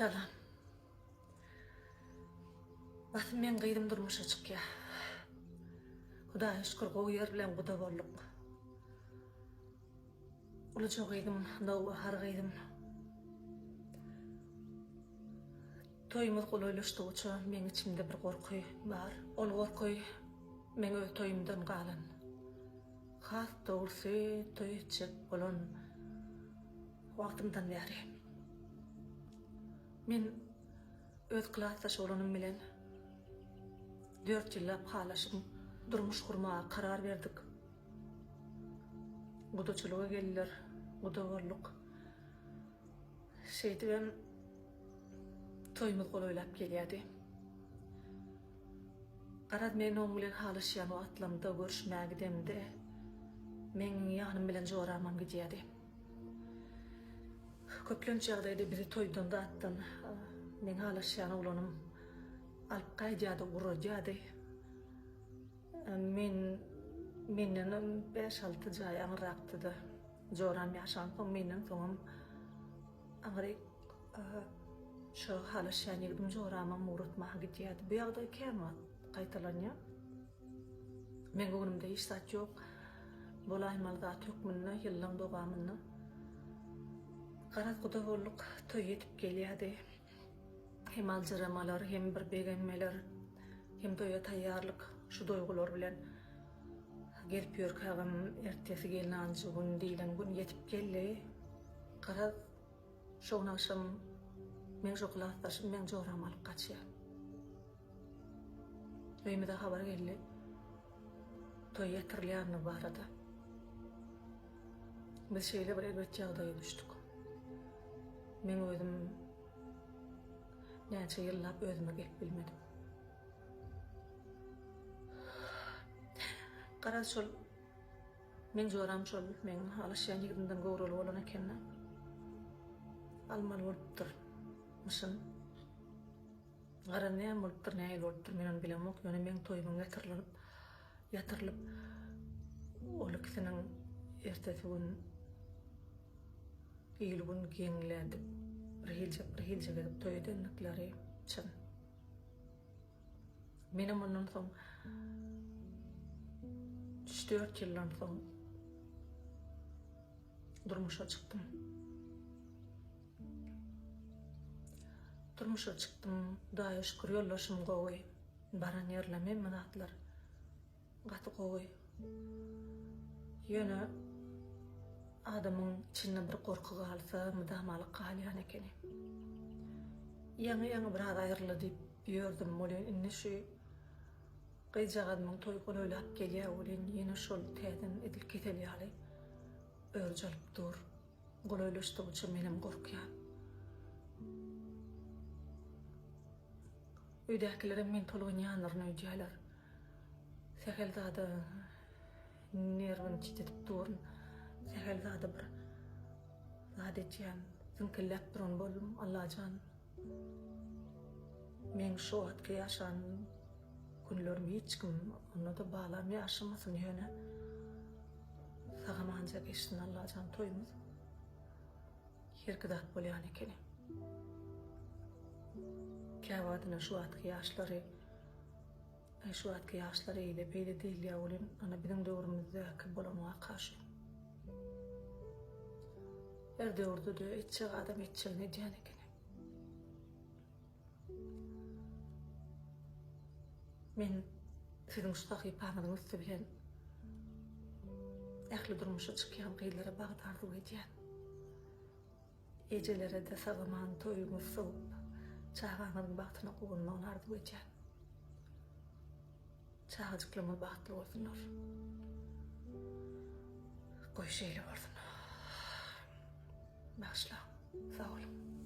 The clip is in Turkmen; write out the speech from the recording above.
Salam. Basym meň gyzym durmuşa çykýar. Hudaýa şükür gowy ýer bilen guda bolduk. Uluja gyzym, nowbahar gyzym. Toýumyz golaýlaşdygyça meň içimde bir gorky bar. Ol gorky meň öz toýumdan galan. Has dogrusy toý etjek bolan wagtymdan bäri. Men öz klasdaş oglanym bilen dört ýyllap halaşyp durmuş gurmaga karar berdik. Gudaçylyga geldiler, guda bolduk. Şeýdibem toýumyz golaýlap gelýärdi. Garaz men oň bilen halaşýan wagtlarymda görüşmäge gidemde meň ýanym bilen joramam gidýärdi. Köplenç ýagdaýda bizi toýdan zatdan meň halaşýan oglanym alyp gaýdýardy, ugradýardy. Men mendenem bäş-alty jaý aňyrrakda-da joram ýaşansoň menden soňam aňryk şo halaşýan ýigidim joramam ugratmaga gidýärdi. Bu ýagdaý kän wagt gaýtalanýar. Meň göwnümde hiç zat ýok. Bolaýmaly zat hökmünde ýyllaň dowamynda. Garaz guda bolduk, toý ýetip gelýärdi. Hem aljyramalar, hem bir begenmeler, hem toýa taýýarlyk şu duýgular bilen gezip ýörkägem ertesi gelnaljy gün diýlen gün ýetip geldi. Garaz, şo gün agşam meň şo klasdaşym meň joramy alyp gaçýar. Öýümize habar geldi. Toý ýatyrylýandygy barada. Biz şeýle bir erbet ýagdaýa düşdük. Meň özüm näçe ýyllap özüme gelip bilmedim. Garaz şol meň joram şol meň halaşýan ýigidimden göwreli bolan ekeni. Almaly bolupdyr. Myşyn. Garaz näme bolupdyr, nähili bolupdyr men ony bilemok, ýöne meň toýumyň ýatyrylyp, ýatyrylyp, ol ikisiniň ertesi gün il-gün geňledip, bir hiljek, bir hiljek edip toý edendikleri çyn. Menem ondan soň üç-dört ýyldan soň durmuşa çykdym. Durmuşa çykdym, Hudaýa şükür ýoldaşym gowy. Baran ýerlem hemme zatlar gaty gowy. Ýöne adamyň içinde bir gorky galsa mydamalyk galýan ekeni. Ýaňy-ýaňy biraz aýryldy diýip ýördüm welin indi şu gyzjagazymyň toýy golaýlap gelýär welin ýene şol täzeden edil kesel ýaly örç alyp dur. Golaýlaşdygyça menem gorkýan. Öýdäkilerem men tolgunýandyryn öýdýärler. Sähel zada nerwini titetip durun. Sähel zada bir zat etýän, ziňkilläp duran boldum. Allajan, meň şu wagtky ýaşan günlerim hiç kim, onda-da balam ýaşamasyn ýöne. Sag-amanja geçsin Allajan toýumyz. Herki zat bolýan ekeni. Käwagtyna şu wagtky ýaşlary Aý şu wagtky ýaşlar eýle beýle diýilýär welin ana biziň döwrümizdäki bolan waka şu. Her döwürde-de etjek adam etjegini edýän ekeni. Men siziň şu sahypaňyzyň üsti bilen ähli durmuşa çykýan gyzlara bagt arzuw edýän. Ejelere-de sag-aman toýuňyzy sowup, çagaňyzyň bagtyna guwanmagyny arzuw edýän. Çagajyklarymyz bagtly bolsunlar. Goý şeýle bolsun. Bagyşlaň. Sag boluň.